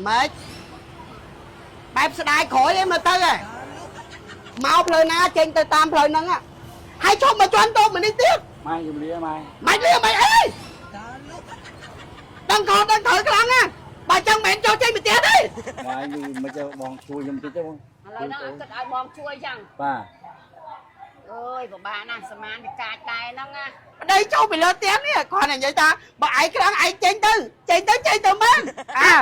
ម៉េចបែបស្ដាយក្រោយឯងមើលទៅហ៎មកផ្លូវណាចេញទៅតាមផ្លូវហ្នឹងហ៎ហើយជប់មកជន់តូបមួយនេះទៀត ម៉ែជំរាម៉ែ មិនលៀមិនអីដឹងខុសដឹងត្រូវខ្លាំងណាស់បើចឹងមិនមែនចូលចេញពីផ្ទះទេ ម៉ែយូរមិនចេះបងជួយខ្ញុំតិចទេបង ឥឡូវហ្នឹងអត់គិតឲ្យបងជួយចឹង បាទ អើយពិបាកណាស់សមានវិកាចដែរហ្នឹងណា ប្តីចូលពីលើផ្ទះនេះគ្រាន់តែនិយាយថាបើឯងខ្លាំងឯងចេញទៅចេញទៅចេញទៅមែនអើ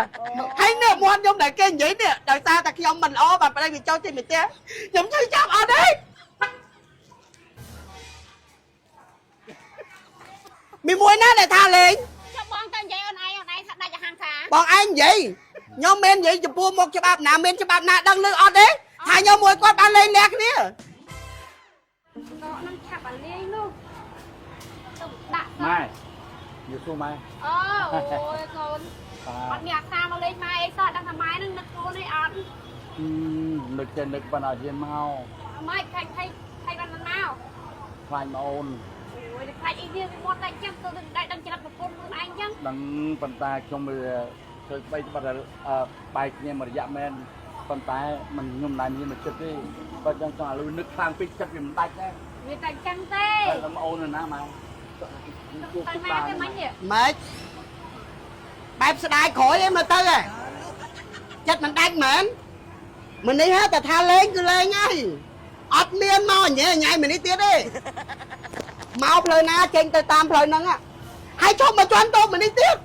ហើយនេះមាត់ខ្ញុំដែលគេនិយាយនេះដោយសារតែខ្ញុំមិនល្អបាទប្តីវាចូលចេញពីផ្ទះខ្ញុំជឿចាប់អត់ទេមានមួយណាដែលថាលេង ចុះបងទៅនិយាយអូនឯងអូនឯងថាដាច់អាហារខា បងឯងនិយាយខ្ញុំមិននិយាយចំពោះមុខច្បាប់ណាមានច្បាប់ណាដឹងលឺអត់ទេថាខ្ញុំមួយគាត់បានលេងលះគ្នា កក់នឹងឆាប់អាលាយនោះទៅដាក់ ម៉ែយូរសួរម៉ែ អូអូយកូន បាទ អត់មានអាសាមកលេងម៉ែអីសោះដឹងថាម៉ែនឹងនឹកកូនអីអត់ នឹកចេះនឹកប៉ុណ្ណាហ៊ានមក ម៉ែខាច់ថៃថៃបានមក ខ្លាចមកអូន អូយខ្លាចអីវាវាមកតែចឹងទៅតែដឹងច្រឹកប្រពន្ធខ្លួនឯងចឹង ដឹងប៉ុន្តែខ្ញុំវាធ្វើបីបាត់បែកគ្នាមួយរយៈមែនប៉ុន្តែមិនខ្ញុំមិនមានមកចិត្តទេបើចង់ចង់ឲ្យលុយនឹកខ្លាំងពេកចិត្តវាមិនដាច់ដែរ វាតែចឹងទេ តែដល់អូនណាម៉ែ ទៅណាទេមិញនេះ ម៉េចបែបស្ដាយក្រោយឯងមើលទៅហ៎ចិត្តមិនដាច់មែនមិននេះហ៎តែថាលេងគឺលេងហើយអត់មានមកញ៉ែញ៉ៃមិននេះទៀតទេមកផ្លូវណាចេញទៅតាមផ្លូវហ្នឹងហ៎ហើយជប់មកជន់តូបមិននេះទៀត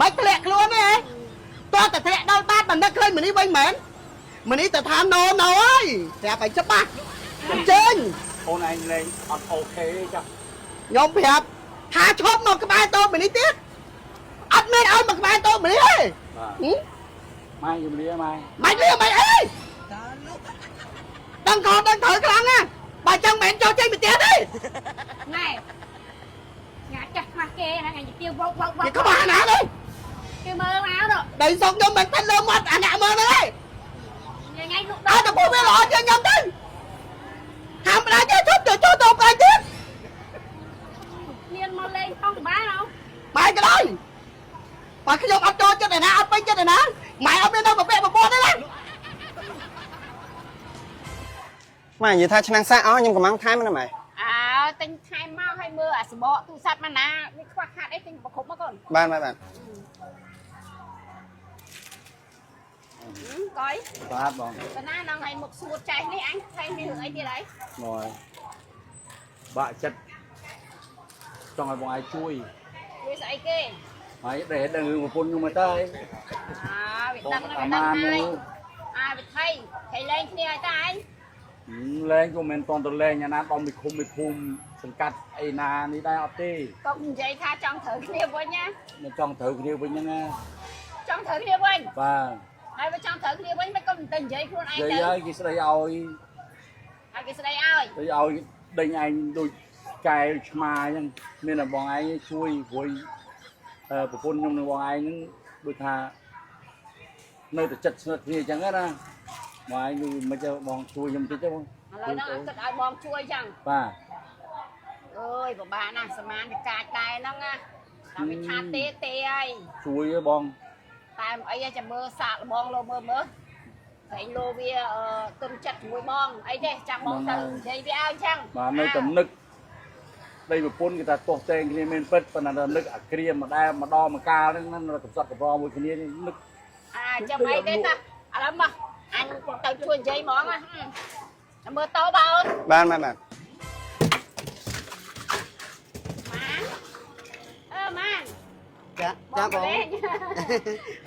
មិនធ្លាក់ខ្លួនទេហ៎តោះតែធ្លាក់ដល់បាតមិននឹកឃើញមិននេះវិញមែនមិននេះទៅថាណូណូហើយប្រាប់ឲ្យច្បាស់អញ្ជើញ អូនឯងលេងអត់អូខេចា ខ្ញុំប្រាប់ថាឈប់មកក្បែរតូបម្នេះទៀតអត់មានឲ្យមកក្បែរតូបម្នេះទេ បាទ ហឹម ម៉ែជំរាម៉ែ មិនលៀមិនអីដឹងខុសដឹងត្រូវខ្លាំងណាស់បើចឹងមិនមែនចូលចេញពីផ្ទះទេ ណែញ៉ាចាស់ខ្មាស់គេណាញ៉ាទៀវវោកវោកវោ គេក្បាលណាទេ គេមើលមកទៅ ដីសុកខ្ញុំមិនតិចលើមាត់អាអ្នកមើលហ្នឹងទេ ថ្ងៃលក់ អត់ទៅពួកវាល្អជាងខ្ញុំទៅហាមផ្ដាច់ទេឈប់ទៅចូលតូបផ្ដាច់ទៀត មានមកលេងផងបានអត់ ម៉ែក៏ដោយបើខ្ញុំអត់ចូលចិត្តឯណាអត់ពេញចិត្តឯណាម៉ែអត់មាននៅប្រពាក់ប្រពន្ធទេណា ម៉ែនិយាយថាឆ្នាំងសាកអស់ខ្ញុំកំងថែមណាម៉ែ អើទិញថែមមកឲ្យមើលអាសបកទូរស័ព្ទមកណាវាខ្វះខាតអីទិញប្រគប់មកកូន បានបាទបាទ កុយ បាទបង តាណានឹងឲ្យមុខសួតចែកនេះអញថែមមានរឿងអីទៀតហើយ មកបាក់ចិត្តចង់ឲ្យបងឯងជួយ វាស្អីគេ ហើយដែលដឹងរឿងប្រពន្ធខ្ញុំមកទៅ អើវា បង ដឹងណា អា វាដឹង ម៉ា ហើយ នោះ អើវាថៃថៃលេងគ្នាហើយតាអញ លែងក៏មិនតន់ទៅលែងអាណាដល់មួយឃុំមួយភូមិសង្កាត់អីណានេះដែរអត់ទេ កុំនិយាយថាចង់ត្រូវគ្នាវិញណា មិនចង់ត្រូវគ្នាវិញហ្នឹងណា ចង់ត្រូវគ្នាវិញ បាទ ហើយបើចង់ត្រូវគ្នាវិញមិនក៏មិនទៅនិយាយខ្លួនឯង និយា ទៅ យហើយគេស្ដីឲ្យ ហើយគេស្ដីឲ្យ ស្ដីឲ្យដេញឯងដូចកែឆ្មាអញ្ចឹងមានតែបងឯងជួយព្រួយប្រពន្ធខ្ញុំនិងបងឯងហ្នឹងដូចថានៅតែចិត្តស្និទ្ធគ្នាអញ្ចឹងណាបងឯងគឺមិនចេះបងជួយខ្ញុំតិចទេបង ឥឡូវហ្នឹងអត់គិតឲ្យបងជួយចឹង បាទ អើយពិបាកណាស់សមានវិកាចដែរហ្នឹងណាដល់វាថាទេទេហើយ ជួយទេបង តែមិនអីទេចាំមើលសាកល្បងលោមើលមើលតែលោវាអឺទុនចិត្តជាមួយបងអីទេចាំបងទៅនិយាយវាឲ្យចឹង បាទនៅតែនឹកដីប្រពន្ធគេថាទាស់តែងគ្នាមានពិតប៉ុន្តែនឹកអាគ្រាម្ដែលម្ដងម្កាលហ្នឹងនៅកំសត់កំរមួយគ្នានេះនឹក អាចាំអីទេតាឥឡូវមកអញទៅជួយនិយាយហ្មងណាចាំមើលតោបើអូន បានបាទបាទ ម៉ានអឺម៉ាន ចាចាបង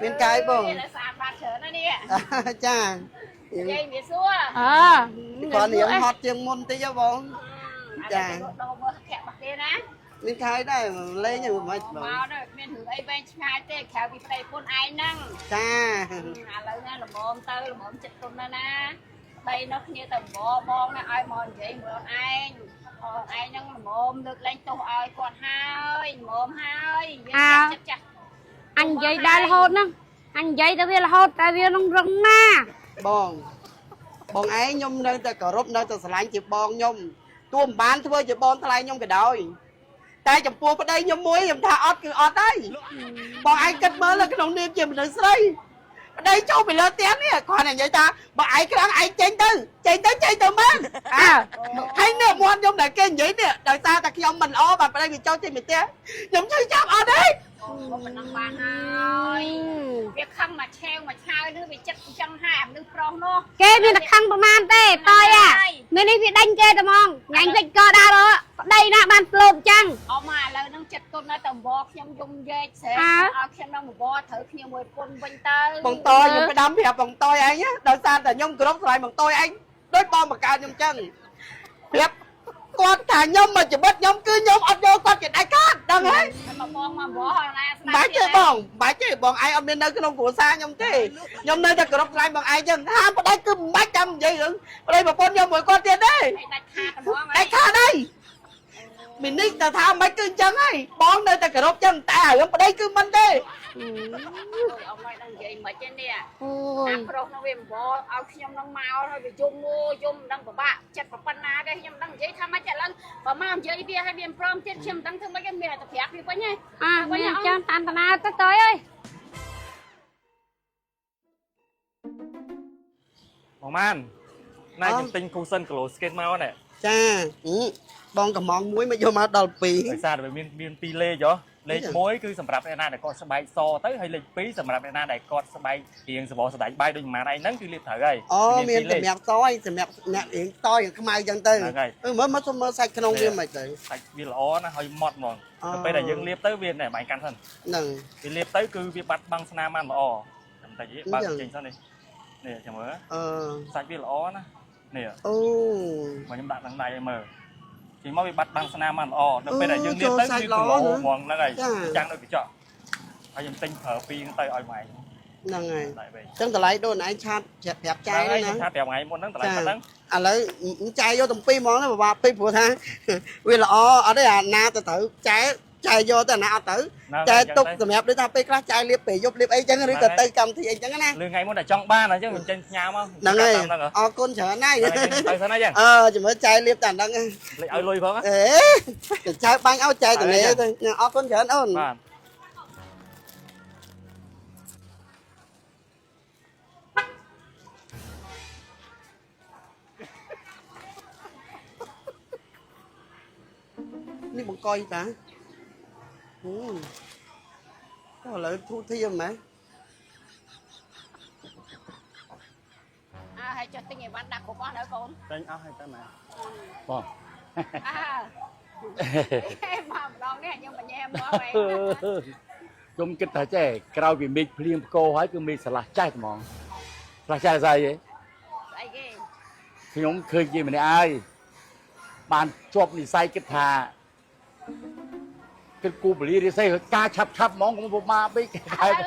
មានកាយបង ស្អាតបាត់ច្រើនណាស់នេះ ចា និយាយវាសួរ អើ គាត់រៀងហត់ជាងមុនតិចហ៎បង ចាដូរមើលខៈរបស់គេណា មានកាយដែរលេងហ្នឹងមិនបង មកដល់គ្មានរឿងអីវែងឆ្ងាយទេក្រៅពីប្តីប្រពន្ធឯងហ្នឹង ចា ឥឡូវណាល្មមទៅល្មមចិត្តទុនណាណាដីនោះគ្នាទៅបងបងណាឲ្យមកនិយាយមួយអូនឯងអូនឯងហ្នឹងល្មមលើកលែងទោសឲ្យគាត់ហើយល្មមហើយយើងចិត្តចាស់ អញនិយាយដែររហូតហ្នឹងអញនិយាយទៅវារហូតតែវានឹងរឹងណា បងបងឯងខ្ញុំនៅតែគោរពនៅតែស្រឡាញ់ជាបងខ្ញុំទោះមិនបានធ្វើជាបងថ្លៃខ្ញុំក៏ដោយតែចំពោះប្តីខ្ញុំមួយខ្ញុំថាអត់គឺអត់ហើយបងឯងគិតមើលនៅក្នុងនាមជាមនុស្សស្រី ប្តីចូលពីលើផ្ទះនេះគ្រាន់តែនិយាយថាបើឯងខ្លាំងឯងចេញទៅចេញទៅចេញទៅមែនអើហើយនេះមាត់ខ្ញុំដែលគេនិយាយនេះដោយសារតែខ្ញុំមិនល្អបាទប្តីវាចូលចេញពីផ្ទះខ្ញុំជឿចាប់អត់ទេ អូប៉ុណ្ណឹងបានហើយវាខឹងមកឆេវមកឆាវនេះវាចិត្តអញ្ចឹងហើយអាមនុស្សប្រុសនោះ គេមានតែខឹងប្រមាណទេតយអាមាននេះវាដេញគេតែហ្មងញ៉ាញ់តិចក៏ដើរប្តីណាបានស្លូតចឹង អមមកឥឡូវហ្នឹងចិត្តទុននៅតែវខ្ញុំយំយែកស្រែឲ្យខ្ញុំនឹងវត្រូវគ្នាមួយពុនវិញទៅ បងតយខ្ញុំផ្ដាំប្រាប់បងតយឯងដោយសារតែខ្ញុំគ្រប់ស្រឡាញ់បងតយឯងដូចបងបង្កើតខ្ញុំចឹងប្រាប់គាត់ថាខ្ញុំមកជីវិតខ្ញុំគឺខ្ញុំអត់យកគាត់ជាដាច់ខាតដឹងហើយ មកបងមកវហើយណាស្ដា បាច់ទេបងបាច់ទេបងឯងអត់មាននៅក្នុងគ្រួសារខ្ញុំទេខ្ញុំនៅតែគោរពស្រឡាញ់បងឯងចឹងហាមប្តីគឺមិនបាច់ចាំនិយាយរឿងប្តីប្រពន្ធខ្ញុំមួយគាត់ទៀតទេ ដាច់ខាតហ្មង ដាច់ខាតហើយមីនិចតែថាមិនគឺអញ្ចឹងហើយបងនៅតែគោរពចឹងតែរឿងប្តីគឺមិនទេ អូយអមឲ្យដឹងនិយាយមិនទេនេះ អូយ អាប្រុសនោះវាមវឲ្យខ្ញុំនឹងមកហើយវាយំមួយំមិនដឹងពិបាកចិត្តប៉ុណ្ណាទេខ្ញុំមិនដឹងនិយាយថាម៉េចឥឡូវបើមកនិយាយវាឲ្យវាមិនព្រមទៀតខ្ញុំមិនដឹងធ្វើម៉េចមានតែប្រាប់វាវិញហ៎ អាមានចាំតាមតាណាទៅតយអើយ បងម៉ានណែខ្ញុំទិញ cushion glow skin មកណែ ចាបងកំងមួយមកយកមកដល់ពីរ ដោយសារតែវាមានពីរលេខហ៎លេខ1គឺសម្រាប់អ្នកណាដែលគាត់ស្បែកសទៅហើយលេខ2សម្រាប់អ្នកណាដែលគាត់ស្បែករៀងសបោសដាច់បាយដូចម៉ានឯងហ្នឹងគឺលេខត្រូវហើយ អូមាន ពីរលេខ សម្រាប់សយសម្រាប់អ្នករៀងតយខ្មៅចឹងទៅ ហ្នឹងហើយ អឺមើលមើលសុំមើលសាច់ក្នុងវាមិនទៅ សាច់វាល្អណាស់ហើយម៉ត់ហ្មង អូ ទៅពេលដែលយើងលាបទៅវាណែបាញ់កាន់សិន ហ្នឹង វាលាបទៅគឺវាបាត់បង់ស្នាមបានល្អចាំតិចទេបើក អញ្ចឹង ចេញសិននេះនេះចាំមើល អឺ សាច់វាល្អណាស់នេះ អូ មកខ្ញុំដាក់ក្នុងដៃឲ្យមើលចេញមកវាបាត់បង់ស្នាមបានល្អដល់ពេលដែលយើងលាបទៅ ចូលសាច់ វាក្រឡ ល្អណា ហ្មងហ្នឹងហើយ ចា ចាំងដូចកញ្ចក់ហើយខ្ញុំទិញប្រើពីរហ្នឹងទៅឲ្យម៉ែ ហ្នឹងហើយ ដៃវិញ ចឹងតម្លៃដូចឯងឆាតប្រាប់ចាយ ហ្នឹង ហ្នឹងណា ហើយខ្ញុំថាប្រាប់ថ្ងៃមុនហ្នឹងតម្លៃប៉ុណ្ណឹង ឥឡូវចាយយកទាំងពីរហ្មងណាពិបាកពេកព្រោះថា វាល្អអត់ទេអាណាទៅត្រូវចែចែយកទៅអាណាអត់ទៅ ហ្នឹង ចែទុក ហើយ សម្រាប់ដូចថាពេលខ្លះចែលាបពេលយប់លាបអីចឹងឬក៏ទៅកម្មវិធីអីចឹងណា លឺថ្ងៃមុនតែចង់បានអញ្ចឹងខ្ញុំចេញផ្ញើមក ហ្នឹងហើយ ហ្នឹងហ៎ អរគុណច្រើនណាស់ ហ្នឹងហើយទៅសិនហើយចឹង អឺជំរឿចែលាបតែហ្នឹង លេចឲ្យលុយផងណា អេទៅចែបាញ់ឲ្យចែតលេទៅអរគុណច្រើនអូន បាទ នេះបង្កយតាអូឥឡូវធូធៀមហ៎ អើហើយចុះទិញអីវ៉ាន់ដាក់គ្រប់អស់នៅកូន ទិញអស់ហើយតើម៉ែ បង អើមកម្ដងនេះខ្ញុំបញ្ញាមកឯង ខ្ញុំគិតថាចេះក្រោយពីមេឃភ្លៀងផ្គរហើយគឺមេឃស្រឡះចេះហ្មងស្រឡះចេះស្អីហ៎ ស្អីគេ ខ្ញុំឃើញគេម្នាក់ហើយបានជាប់និស័យគិតថាគិតគូបលីរិស័យការឆាប់ឆាប់ហ្មងកុំពិបាកពេក ឥឡូវឥ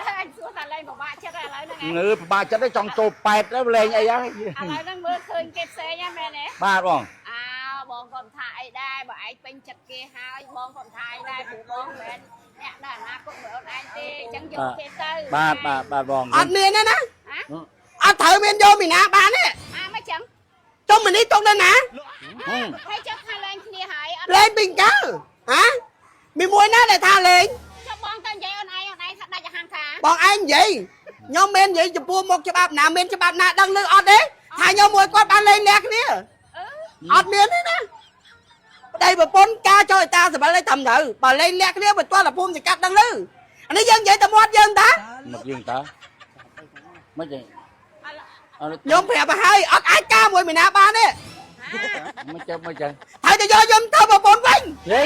ឡូវអញសួរថាលែងពិបាកចិត្តឥឡូវហ្នឹង ងើពិបាកចិត្តទេចង់ចូលប៉ែតទៅលេងអីហើយ ឥឡូវហ្នឹងមើលឃើញគេផ្សេងហ្នឹងមែនទេ បាទបង អើបងក៏មិនថាអីដែរបើឯងពេញចិត្តគេហើយបងក៏មិនថាអីដែរព្រោះបងមិនមែនអ្នកដែលអនាគតមួយអូនឯងទេអញ្ចឹងយកគេទៅ បាទបាទបាទបង អត់មានទេណា ហ៎ អត់ត្រូវមានយកពីណាបានទេ អាមិនចឹង ចុះមីនេះទុកនៅណា ហើយចុះថាលែងគ្នាហើយអត់ លេងពីកាលហ៎មានមួយណាដែលថាលេង ចុះបងទៅនិយាយអូនឯងអូនឯងថាដាច់អាហារខា បងឯងនិយាយខ្ញុំមាននិយាយចំពោះមុខច្បាប់ណាមានច្បាប់ណាដឹងលឺអត់ទេថាខ្ញុំមួយគាត់បានលេងលះគ្នា អឺ អត់មានទេណាប្តីប្រពន្ធការចូលឯតាសម្រាប់លេងត្រឹមត្រូវបើលេងលះគ្នាបើទាល់តែភូមិសង្កាត់ដឹងលឺអានេះយើងនិយាយតែមាត់យើងតា មកយើងតើមិនទេ ខ្ញុំប្រាប់ឲ្យហើយអត់អាចការមួយមីណាបានទេ មិនចេះមិនចេះ ហើយទៅយកខ្ញុំធ្វើប្រពន្ធវិញ ហេ